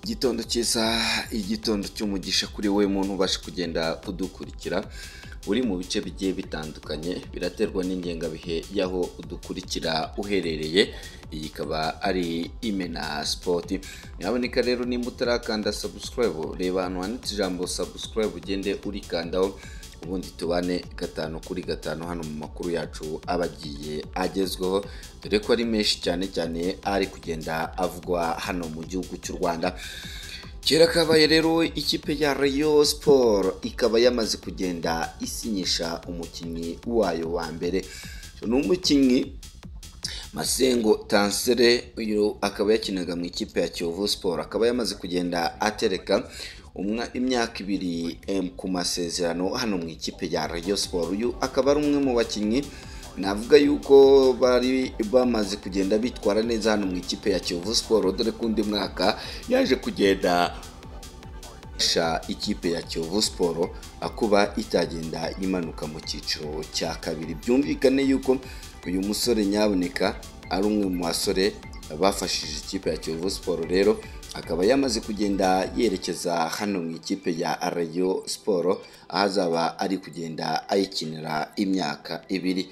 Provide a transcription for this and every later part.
Igitondo cyiza, igitondo cy'umugisha kuri wowe muntu ubasha kugenda udukurikira uri mu bice bigiye bitandukanye, biraterwa n'ingengabihe y'aho udukurikira uherereye. Iyi ikaba ari Imena Sport. Nyaboneka rero nimba utarakanda subscribe, reba ahantu handitse ijambo subscribe ugende urikandaho, ubundi tubane gatanu kuri gatanu hano mu makuru yacu aba agiye agezweho, dore ko ari menshi cyane cyane ari kugenda avugwa hano mu gihugu cy'u Rwanda. Kera kabaye rero ikipe ya Rayon Sport ikaba yamaze kugenda isinyisha umukinnyi wayo wa mbere. Ni umukinnyi Masengo Tansere, uyu akaba yakinaga mu ikipe ya Kiyovu Sport, akaba yamaze kugenda atereka imyaka 2 ku masezerano hano mu ikipe ya Rayon Sport. Uyu akaba ari umwe mu bakinnyi navuga yuko bari bamaze kugenda bitwara neza hano mu ikipe ya Kiyovu Sport, dore ko undi mwaka yaje kugenda sha ikipe ya Kiyovu Sport akuba itagenda imanuka mu cyiciro cya kabiri. Byumvikane yuko uyu musore nyaboneka ari umwe mu basore bafashije ikipe ya Kiyovu Sport, rero akaba yamaze kugenda yerekeza hano mu ikipe ya Rayon Sport, aho azaba ari kugenda ayikinira imyaka 2.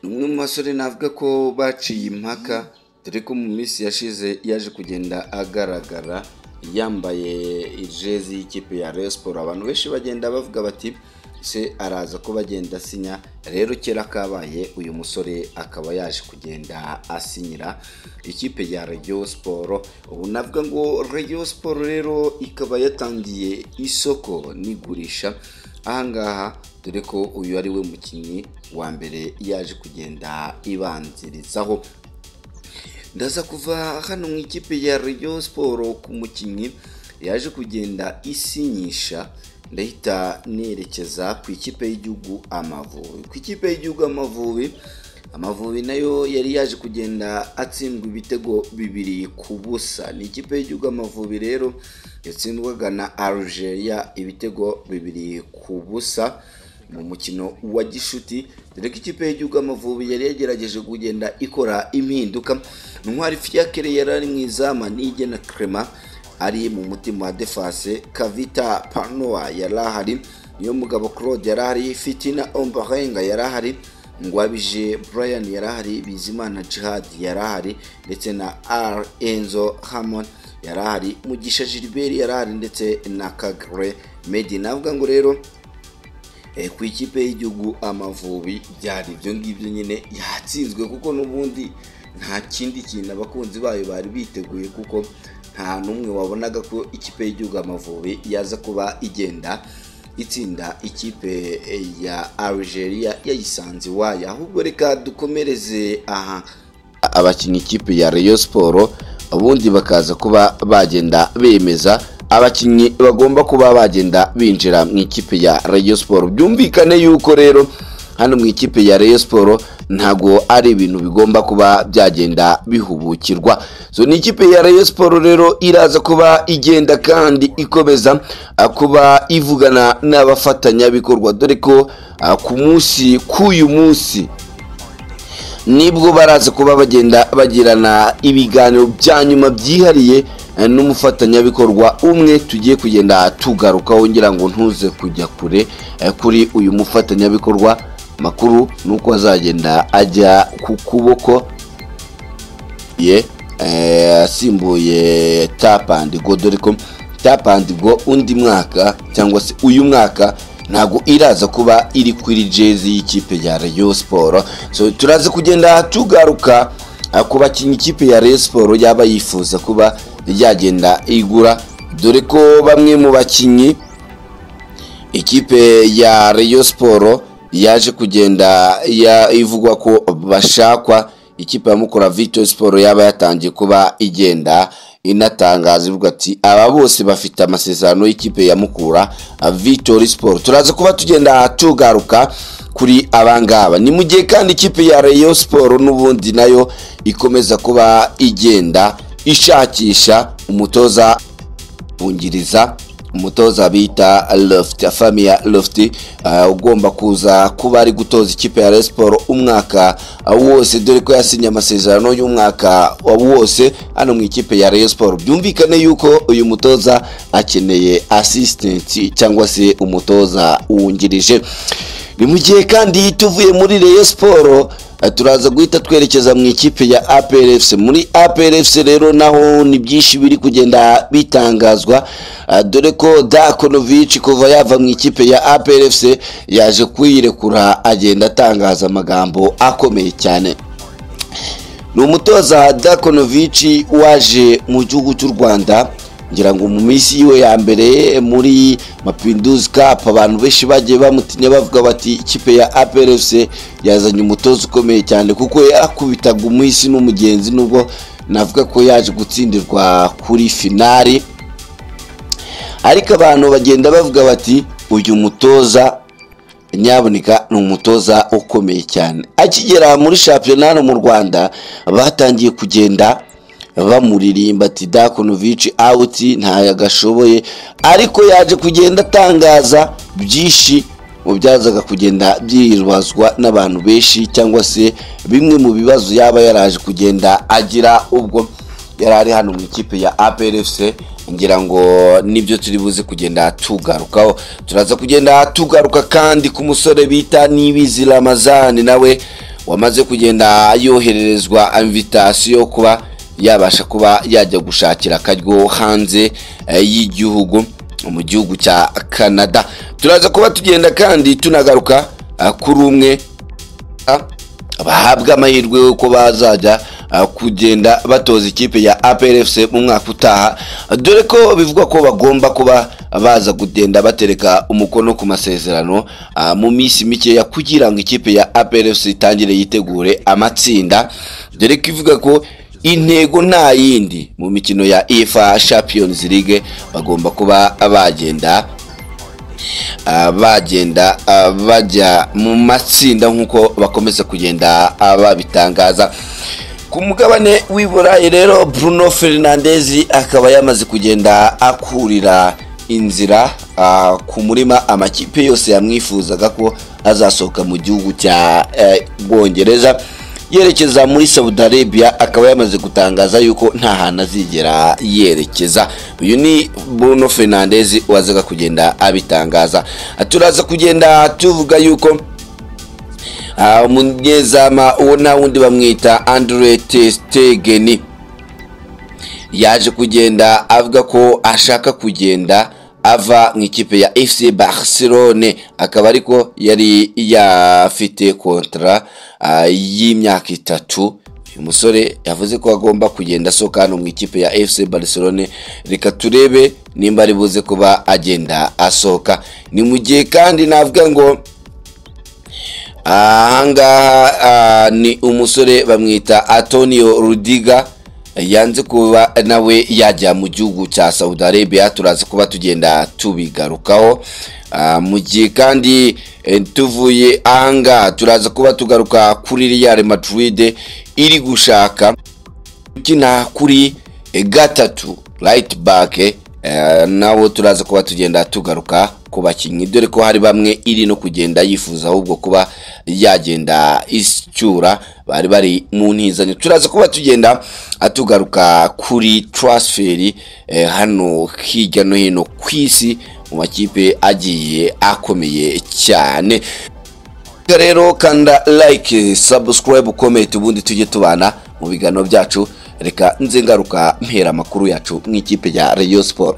Ni umwe mu basore navuga ko baciye impaka, dore ko mu minsi yashize yaje kugenda agaragara yambaye ijezi y'ikipe ya Rayon Sport. Abantu benshi bagenda bavuga bati se araza ko bagenda asinya. Rero kera kabaye uyu musore akaba yaje kugenda asinyira ikipe ya Rayon Sport. Ubu navuga ngo Rayon Sport rero ikaba yatangiye isoko n'igurisha ahangaha, dore ko uyu ari we mukinnyi wa mbere yaje kugenda ibanzirizaho. Ndaza kuva hano mu ikipe ya Rayon Sport ku mukinnyi yaje kugenda isinyisha, ndahita nerekeza ku ikipe y'igihugu Amavubi. Ku ikipe y'igihugu Amavubi, Amavubi nayo yari yaje kugenda atsindwa ibitego 2-0. Ni ikipe y'igihugu Amavubi rero yatsindwaga na Algeria ibitego 2-0 mu mukino wa gishuti, dore ko ikipe y'igihugu Amavubi yari yagerageje kugenda ikora impinduka. Ntwari Fiacre yari ari mu izamu, Niyigena Clement ari mu mutima wa defense, Kavita Panoa yari ahari, Niyomugabo Claude yari ahari, Fitina Ombarenga yari ahari, Ngwabije Brian yari ahari, Bizimana Djihad yari ahari, ndetse na R Enzo Hamon yari ahari, Mugisha Gilbert yari ahari, ndetse na Kagre Medi. Navuga ngo rero ku ikipe y'igihugu Amavubi byari ibyo ngibyo nyine, yatsinzwe kuko n'ubundi nta kindi kintu abakunzi bayo bari biteguye, kuko nta n'umwe wabonaga ko ikipe y'igihugu Amavubi yaza kuba igenda itsinda ikipe ya Algeria yayisanze iwayo. Ahubwo reka dukomereze aha abakinnyi ikipe ya Rayon Sport, ubundi bakaza kuba bagenda bemeza abakinnyi bagomba kuba bagenda binjira mu ikipe ya Rayon Sport. Byumvikane yuko rero hano mu ikipe ya Rayon Sport ntago ari ibintu bigomba kuba byagenda bihubukirwa. So ni ikipe ya Rayon Sport rero iraza kuba igenda kandi ikomeza kuba ivugana n'abafatanyabikorwa, dore ko ku munsi k'uyu munsi nibwo baraza kuba bagenda bagirana ibiganiro bya nyuma byihariye n'umufatanyabikorwa umwe tugiye kugenda tugarukaho, ngira ngo ntuze kujya kure kuri uyu mufatanyabikorwa. Makuru nuko azagenda ajya ku kuboko ye asimbuye Tap and Go, dore ko Tap and Go undi mwaka cyangwa se uyu mwaka ntago iraza kuba iri kuri jezi y'ikipe ya Rayon Sport. So turaza kugenda tugaruka ku bakinnyi ikipe ya Rayon Sport yaba yifuza kuba yagenda igura, dore ko bamwe mu bakinnyi ikipe ya Rayon Sport yaje kugenda ivugwa ko bashakwa, ikipe ya Mukura Victory Sport yaba yatangiye kuba igenda inatangaza ivuga ati aba bose bafite amasezerano y'ikipe ya Mukura Victory Sport. Turaza kuba tugenda tugaruka kuri abangaba. Ni mu gihe kandi ikipe ya Rayon Sport n'ubundi nayo ikomeza kuba igenda ishakisha umutoza wungiriza Umutoza bita Lofty, Afhamia Lofty, ugomba kuza kuba ari gutoza ikipe ya Rayon Sport umwaka wose, dore ko yasinye amasezerano y'umwaka wose hano mu ikipe ya Rayon Sport. Byumvikane yuko uyu mutoza akeneye assistant cyangwa se umutoza wungirije. Ni mu gihe kandi tuvuye muri Rayon Sport, turaza guhita twerekeza mu ikipe ya APR FC. Muri APR FC rero naho ni byinshi biri kugenda bitangazwa, dore ko Darko Novic kuva yava mu ikipe ya APR FC yaje kuyirekura, agenda atangaza amagambo akomeye cyane. Ni umutoza Darko Novic waje mu gihugu cy'u Rwanda, ngira ngo mu minsi yiwe ya mbere muri Mapinduzi Cup abantu benshi bagiye bamutinya, bavuga bati ikipe ya APR FC yazanye umutoza ukomeye cyane, kuko yakubitaga umuhisi n'umugenzi, nubwo navuga ko yaje gutsindirwa kuri finali. Ariko abantu bagenda bavuga bati uyu mutoza nyaboneka ni umutoza ukomeye cyane. Akigera muri shampiyona hano mu Rwanda batangiye kugenda bamuririmba ati Darko Novic out, ntayo agashoboye, ariko yaje kugenda atangaza byinshi mu byazaga kugenda byibazwa n'abantu benshi, cyangwa se bimwe mu bibazo yaba yaraje kugenda agira ubwo yari ari hano mu ikipe ya APR FC. Ngira ngo nibyo turi buze kugenda tugarukaho. Turaza kugenda tugaruka kandi ku musore bita Niyibizi Ramazani, nawe wamaze kugenda yohererezwa invitation kuba yabasha kuba yajya gushakira akaryo hanze y'igihugu, mu gihugu cya Canada. Turaza kuba tugenda kandi tunagaruka kuri umwe bahabwa amahirwe y'uko bazajya kugenda batoza ikipe ya APR FC mu mwaka utaha, dore ko bivugwa ko bagomba kuba baza kugenda batereka umukono ku masezerano mu minsi mikeya, kugira ngo ikipe ya APR FC itangire yitegure amatsinda, dore ko ivuga ko intego nta yindi mu mikino ya UEFA Champions League bagomba kuba bagenda bajya mu matsinda nk'uko bakomeza kugenda babitangaza. Ku mugabane w'i Burayi rero, Bruno Fernandes akaba yamaze kugenda akurira inzira ku murima amakipe yose yamwifuzaga ko azasohoka mu gihugu cya Bwongereza yerekeza muri Saudi Arabia, akaba yamaze gutangaza yuko nta hantu azigera yerekeza. Uyu ni Bruno Fernandes wazaga kugenda abitangaza. Turaza kugenda tuvuga yuko umunyezama uwo nta wundi bamwita Andre ter Stegen yaje kugenda avuga ko ashaka kugenda ava mu ikipe ya FC Barcelone, akaba ariko yari yafite contrat y'imyaka 3. Uyu musore yavuze ko agomba kugenda asohoka hano mu ikipe ya FC Barcelone. Reka turebe nimba ari buze kuba agenda asohoka. Ni mu gihe kandi navuga ngo ahangaha ni umusore bamwita Antonio Rudiger yanze kuba nawe yajya mu gihugu cya Saudi Arabia, turaza kuba tugenda tubigarukaho. Mu gihe kandi tuvuye ahangaha turaza kuba tugaruka kuri Real Madrid iri gushaka gukina kuri 3 right back, nawo turaza kuba tugenda tugaruka ku bakinnyi, dore ko hari bamwe iri no kugenda yifuza ahubwo kuba yagenda icyura bari bari mu ntizanyo. Turaza kuba tugenda tugaruka kuri transfer hano hirya no hino ku isi mu makipe agiye akomeye cyane. Rero kanda like, subscribe, comment, ubundi tujye tubana mu biganiro byacu. Reka nze ngaruka mpera amakuru yacu mu ikipe ya Rayon Sport.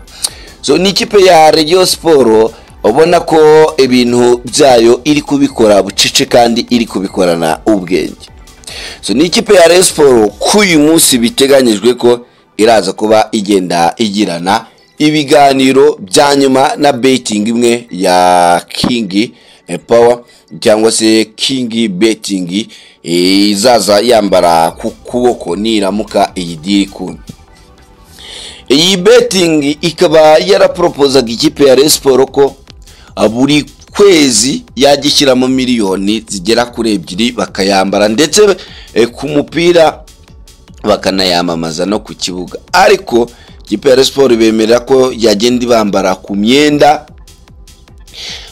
So ni ikipe ya Rayon Sport ubona ko ibintu byayo iri kubikora bucece kandi iri kubikorana ubwenge. So ni ikipe ya Rayon Sport k'uyu munsi biteganyijwe ko iraza kuba igenda igirana ibiganiro bya nyuma na betting imwe ya King Power cyangwa se King Betting izaza yambara ku kuboko niramuka iyi deal ikunda. Iyi betting ikaba yaraporopozaga ikipe ya Rayon Sport ko buri kwezi yajya ishyiramo miliyoni zigera kuri 2 bakayambara, ndetse ku mupira bakanayamamaza no ku kibuga. Ariko Ikipe ya Rayon Sport bemera ko yagenda ibambara ku myenda,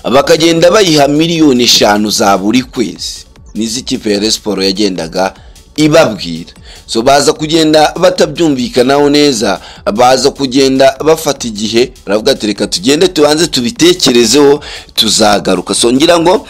bakagenda bayiha 5 miliyoni za buri kwezi. Nizi ikipe ya Rayon Sport yagendaga ibabwira. So baza kugenda batabyumvikanaho neza, baza kugenda bafata igihe, baravuga ati: "Reka tugende tubanze tubitekerezeho, tuzagaruka." So ngira ngo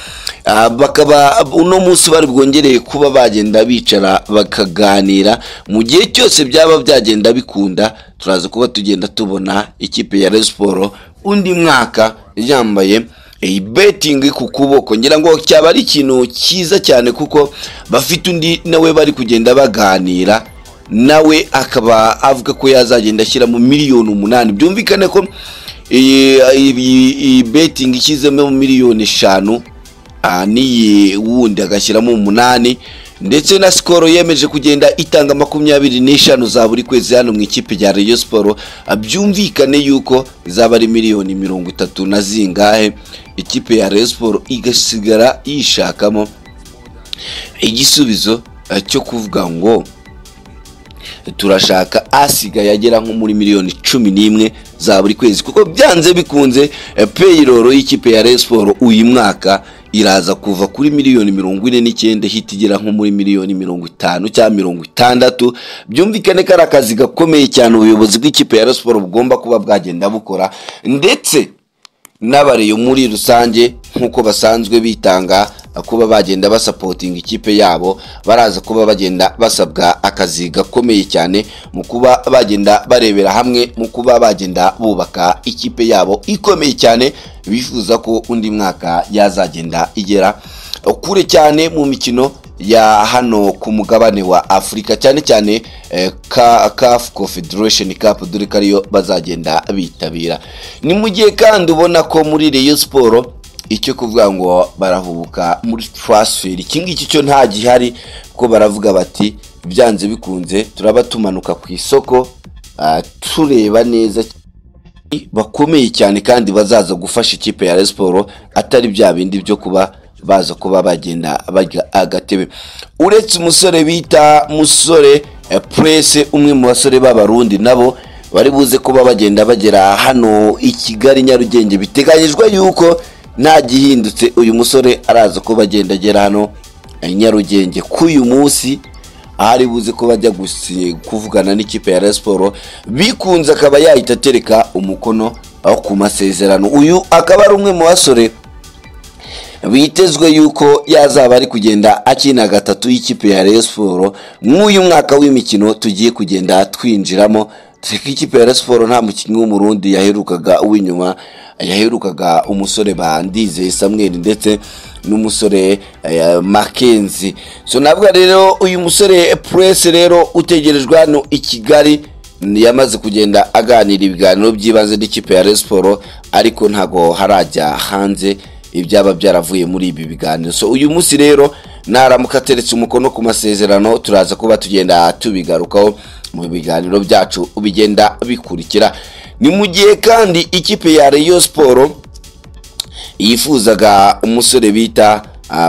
bakaba uno munsi bari bwongereye kuba bagenda bicara bakaganira. Mu gihe cyose byaba byagenda bikunda, turaza kuba tugenda tubona ikipe ya Rayon Sport undi mwaka yambaye iyi betting ku kuboko. Ngira ngo cyaba ari ikintu cyiza cyane, kuko bafite undi nawe bari kugenda baganira nawe, akaba avuga ko yazagenda ashyiramo 8 miliyoni. Byumvikane ko iyi betting ishyizemo 5 miliyoni, n'iyi wundi agashyiramo 8, ndetse na Skol yemeje kugenda itanga 25 za buri kwezi hano mu ikipe ya Rayon Sport, byumvikane yuko zaba ari 30 miliyoni na zingahe. Ikipe ya Rayon Sport igasigara yishakamo igisubizo cyo kuvuga ngo turashaka asigaye agera nko muri 11 miliyoni za buri kwezi, kuko byanze bikunze payroll y'ikipe ya Rayon Sport uyu mwaka iraza kuva kuri 49 miliyoni ihita igera nko muri 50 miliyoni cyangwa 60. Byumvikane ko ari akazi gakomeye cyane ubuyobozi bw'ikipe ya Rayon Sport bugomba kuba bwagenda bukora, ndetse n'abareyo muri rusange nk'uko basanzwe bitanga kuba bagenda basapotinga ikipe yabo, baraza kuba bagenda basabwa akazi gakomeye cyane mu kuba bagenda barebera hamwe mu kuba bagenda bubaka ikipe yabo ikomeye cyane bifuza ko undi mwaka yazagenda igera kure cyane mu mikino ya hano ku mugabane wa Afurika, cyane cyane CAF Confederation Cup, dore ko ariyo bazagenda bitabira. Ni mu gihe kandi ubona ko muri Rayon Sport icyo kuvuga ngo barahubuka muri transfer, iki ngiki cyo nta gihari, kuko baravuga bati: "Byanze bikunze turaba tumanuka ku isoko, tureba neza bakomeye cyane kandi bazaza gufasha ikipe ya Rayon Sport, atari bya bindi byo kuba baza kuba bagenda barya agatebe." Uretse umusore bita Musore Presse, umwe mu basore b'Abarundi nabo bari buze kuba bagenda bagera hano i Kigali Nyarugenge, biteganyijwe yuko nta gihindutse uyu musore araza kuba agenda agera hano Nyarugenge k'uyu munsi, aho ari buze kuba ajya kuvugana n'ikipe ya Rayon Sport, bikunze akaba yahita atereka umukono ku masezerano. Uyu akaba ari umwe mu basore bitezwe yuko yazaba ari kugenda akina gatatu y'ikipe ya Rayon Sport mw'uyu mwaka w'imikino tugiye kugenda twinjiramo. Dore ikipe ya Rayon Sport nta mukinnyi w'Umurundi yaherukaga w'inyuma, yaherukaga umusore Bandizeye Samuel ndetse n'umusore Mackenzie. So navuga rero uyu musore Press rero utegerejwe hano i Kigali yamaze kugenda aganira ibiganiro by'ibanze n'ikipe ya Rayon Sport, ariko ntago harajya hanze ibyaba byaravuye muri ibi biganiro. So uyu munsi rero naramuka ateretse umukono ku masezerano, turaza kuba tugenda tubigarukaho mu biganiro byacu bigenda bikurikira. Ni mu gihe kandi ikipe ya Rayon Sport yifuzaga umusore bita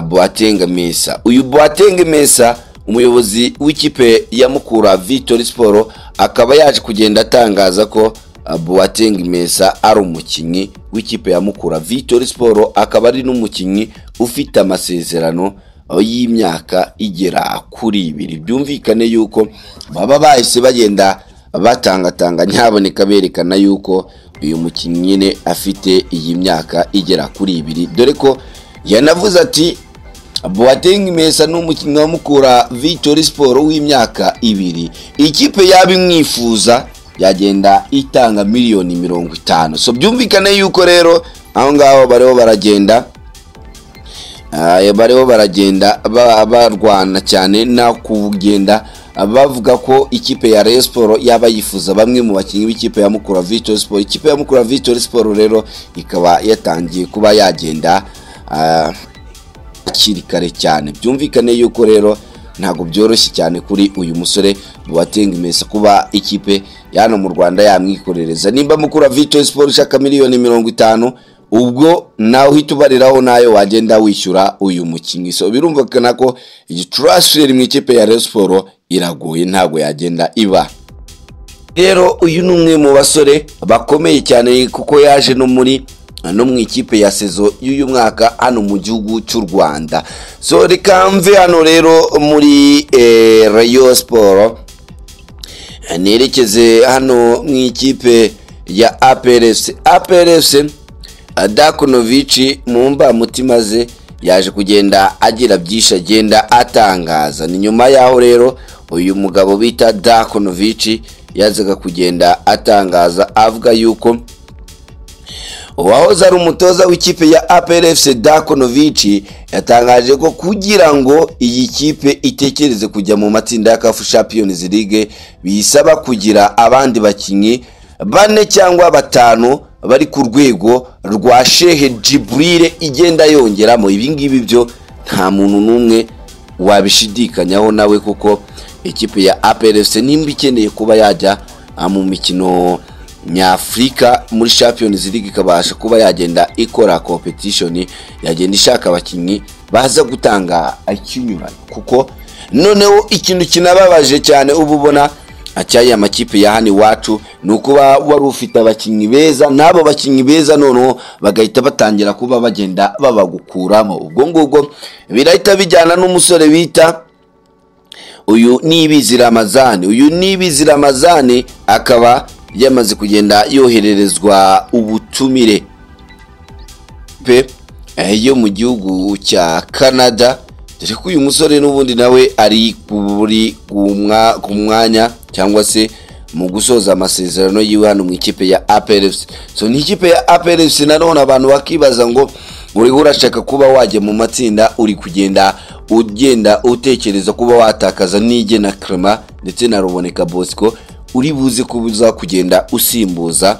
Boateng Mesa. Uyu Boateng Mesa, umuyobozi w'ikipe ya Mukura Victory Sport, akaba yaje kugenda atangaza ko Boateng Mesa ari umukinnyi w'ikipe ya Mukura Victory Sport, akaba ari n'umukinnyi ufite amasezerano y'imyaka igera kuri 2. Byumvikane yuko baba bahise bagenda batangatanga nyaboneka berekana yuko uyu mukinnyi nyine afite iyi myaka igera kuri 2, dore ko yanavuze ati: "Boateng Mesa ni umukinnyi wa Mukura Victory Sport w'imyaka 2, ikipe yaba imwifuza yagenda itanga 50 miliyoni." So byumvikane yuko rero aho ngaho bariho baragenda barwana cyane na kugenda bavuga ko ikipe ya Rayon Sport yaba yifuza bamwe mu bakinnyi b'ikipe ya Mukura Victory Sport. Ikipe ya Mukura Victory Sport rero ikaba yatangiye kuba yagenda hakiri kare cyane. Byumvikane yuko rero ntabwo byoroshye cyane kuri uyu musore Boateng Mesa kuba ikipe ya hano mu Rwanda yamwikorereza. Nimba Mukura Victory Sport ishaka 50 miliyoni, ubwo nawe uhita ubariraho nayo wagenda wishyura uyu mukinnyi. So birumvikana ko iyi transfer mu ikipe ya Rayon Sport iragoye, ntabwo yagenda iba. Rero uyu ni umwe mu basore bakomeye cyane, kuko yaje no muri no mu ikipe ya saison y'uyu mwaka hano mu gihugu cy'u Rwanda. So reka mve hano rero muri Rayon Sport, nerekeze hano mu ikipe ya APR FC. APR FC, Darko Novic mu mbamutima ze yaje kugenda agira byinshi agenda atangaza. Ni nyuma yaho rero uyu mugabo bita Darko Novic yazaga kugenda atangaza avuga yuko uwahoze ari umutoza w'ikipe ya APR FC Darko Novic yatangaje ko kugira ngo iyi kipe itekereze kujya mu matsinda ya CAF Champions League bisaba kugira abandi bakinnyi 4 cyangwa 5 bari ku rwego rwa Sheikh Jibril igenda yongeramo. Ibi ngibi byo nta muntu n'umwe wabishidikanyaho nawe, kuko ikipe ya APR FC nimba ikeneye kuba yajya mu mikino nyafurika muri Champions League, ikabasha kuba yagenda ikora competition, yagenda ishaka abakinnyi baza gutanga ikinyuranye. Kuko noneho ikintu kinababaje cyane uba ubona acyaye amakipe ya hano iwacu ni ukuba wari ufite abakinnyi beza, n'abo bakinnyi beza noneho bagahita batangira kuba bagenda babagukuramo. Ubwo ngubwo birahita bijyana n'umusore bita uyu Niyibizi Ramazani. Uyu Niyibizi Ramazani akaba yamaze kugenda yohererezwa ubutumire pe yo mu gihugu cya Canada, dore ko uyu musore n'ubundi nawe ari ku mwanya cyangwa se mu gusoza amasezerano yiwe hano mu ikipe ya APR FC. So ni ikipe ya APR FC nanone abantu bakibaza ngo uriho urashaka kuba wajya mu matsinda, uri kugenda ugenda utekereza kuba watakaza Niyigena Clement ndetse na Ruboneka Bosco, uri buze kubuza kugenda usimbuza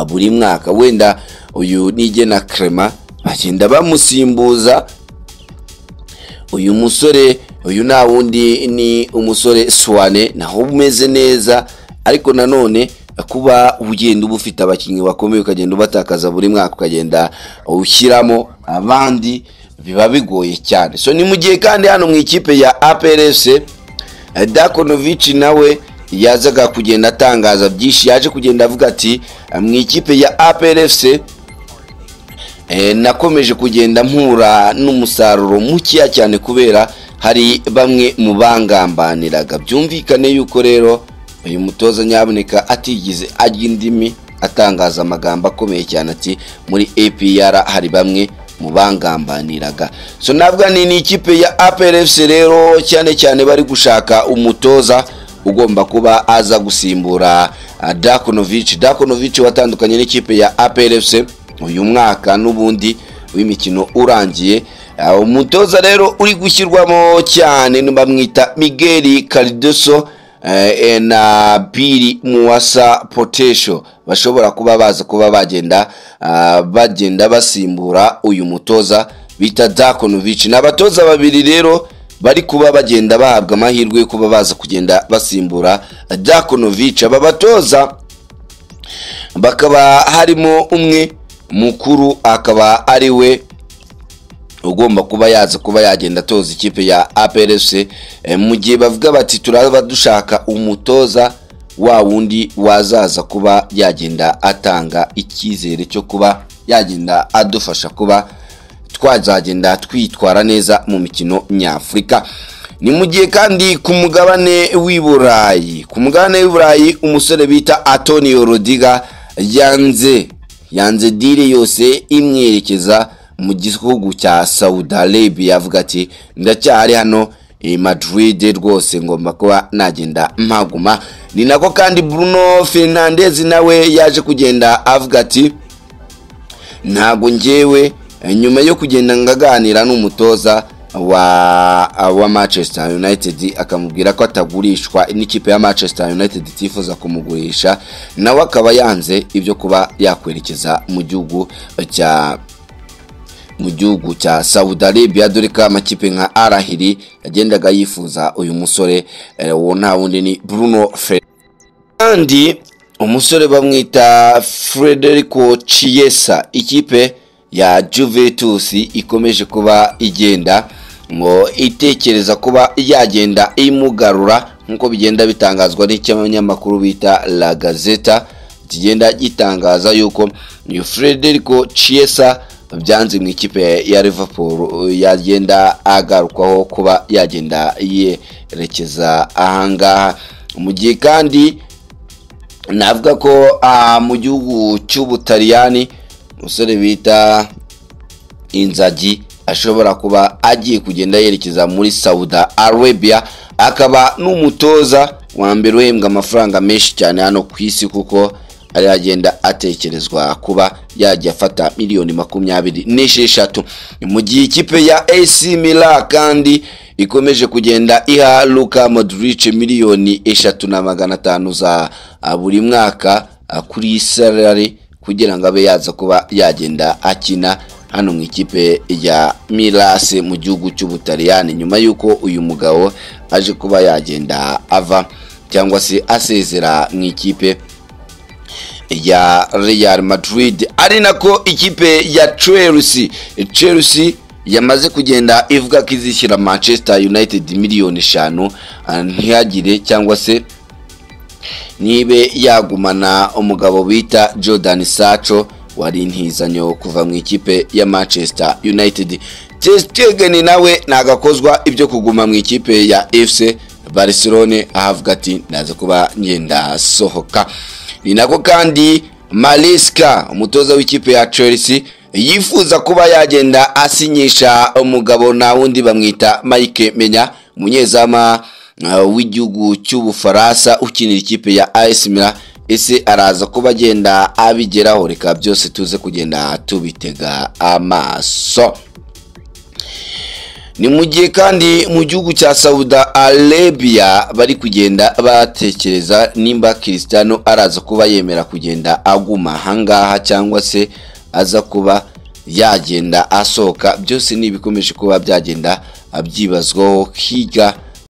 buri mwaka. Wenda uyu Niyigena Clement bagenda bamusimbuza uyu musore, uyu nta wundi ni umusore Swane, naho umeze neza, ariko nanone kuba ugenda uba ufite abakinnyi bakomeye ukagenda ubatakaza buri mwaka ukagenda ushyiramo abandi biba bigoye cyane. So ni mu gihe kandi hano mu ikipe ya APR FC Darko Novic nawe yazaga kugenda atangaza byinshi. Yaje kugenda avuga ati mu ikipe ya APR FC nakomeje kugenda mpura n'umusaruro mukeya cyane kubera hari bamwe mu bangambaniraga. Byumvikane yuko rero uyu mutoza nyaboneka atigize ajya indimi, atangaza amagambo akomeye cyane ati muri APR hari bamwe mu bangambaniraga. So nabwo ni ikipe ya APR FC rero cyane cyane bari gushaka umutoza ugomba kuba aza gusimbura Darko Novic. Darko Novic watandukanye n'ikipe ya APR FC uyu mwaka n'ubundi w'imikino urangiye. Umutoza rero uri gushyirwamo cyane bamwita Miguel Cardoso na Billy Muwasa Potesho, bashobora kuba baza kuba bagenda basimbura uyu mutoza bita Darko Novic. N'abatoza babiri rero bari kuba bagenda bahabwa amahirwe yo kuba baza kugenda basimbura Darko Novic. Aba batoza bakaba harimo umwe mukuru akaba ari we ugomba kuba yaza kuba yagenda atoza ikipe ya APR FC, mu gihe bavuga bati turaba dushaka umutoza wa wundi wazaza kuba yagenda atanga icyizere cyo kuba yagenda adufasha kuba twazagenda twitwara neza mu mikino nyafurika. Ni mu gihe kandi ku mugabane w'i Burayi, ku mugabane w'i Burayi umusore bita Antonio Rudiger yanze deal yose imwerekeza mu gihugu cya Saudi Arabia, avuga ati ndacyari hano i Madrid rwose ngomba kuba nagenda mpaguma. Ni nako kandi Bruno Fernandes nawe yaje kugenda avuga ati ntago njyewe, nyuma yo kugenda ngaganira n'umutoza wa Manchester United akamubwira ko atagurishwa n'ikipe ya Manchester United itifuza kumugurisha, nawe akaba yanze ibyo kuba yakwerekeza mu gihugu cya Saudi Arabia, dore ko amakipe nka Al Ahly yagendaga yifuza uyu musore. Uwo nta wundi ni Bruno Fernandes. Kandi umusore bamwita Federico Chiesa, ikipe ya Juventus ikomeje kuba igenda ngo itekereza kuba yagenda imugarura Nkuko bigenda bitangazwa n'ikinyamakuru bita La Gazzetta, kigenda gitangaza yuko uyu Federico Chiesa byanze mu ikipe ya Liverpool yagenda agarukwaho kuba yagenda yerekeza ahangaha. Mu gihe kandi navuga ko mu gihugu cy'Ubutaliyani umusore bita Inzaghi ashobora kuba agiye kugenda yerekeza muri Saudi Arabia, akaba n'umutoza wa mbere uhembwa amafaranga menshi cyane hano ku isi, kuko ari agenda atekerezwa kuba yajya afata miliyoni 26. Mu gihe ikipe ya AC Milan kandi ikomeje kugenda iha Luka Modric miliyoni 3 na 500 za buri mwaka kuri salary, kugira ngo abe yaza kuba yagenda akina hano mu ikipe ya Milan mu gihugu cy'Ubutaliyani, nyuma y'uko uyu mugabo aje kuba yagenda ava cyangwa se asezera mu ikipe ya Real Madrid. Ari nako ikipe ya Chelsea yamaze kugenda ivuga ko izishyira Manchester United miliyoni 5 ntihagire cyangwa se nibe yagumana umugabo bita Jadon Sancho wari intizanyo kuva mu ikipe ya Manchester United. Ter Stegen nawe nagakozwa ibyo kuguma mu ikipe ya FC Barcelone, ahavuga ati ndaza kuba ngenda sohoka. Ni nako kandi Maresca, umutoza w'ikipe ya Chelsea, yifuza kuba yagenda asinyisha umugabo na wundi bamwita Mike Maignan, umunyezamu w'igihugu cy'Ubufaransa ukinira ikipe ya AS Milan. Ese araza kuba agenda abigeraho? Reka byose tuze kugenda tubitega amaso. Ni mu gihe kandi mu gihugu cya Saudi Arabia bari kugenda batekereza nimba Cristiano araza kuba yemera kugenda aguma ahangaha cyangwa se aza kuba yagenda asohoka. Byose ni ibikomeje kuba byagenda byibazwaho hirya.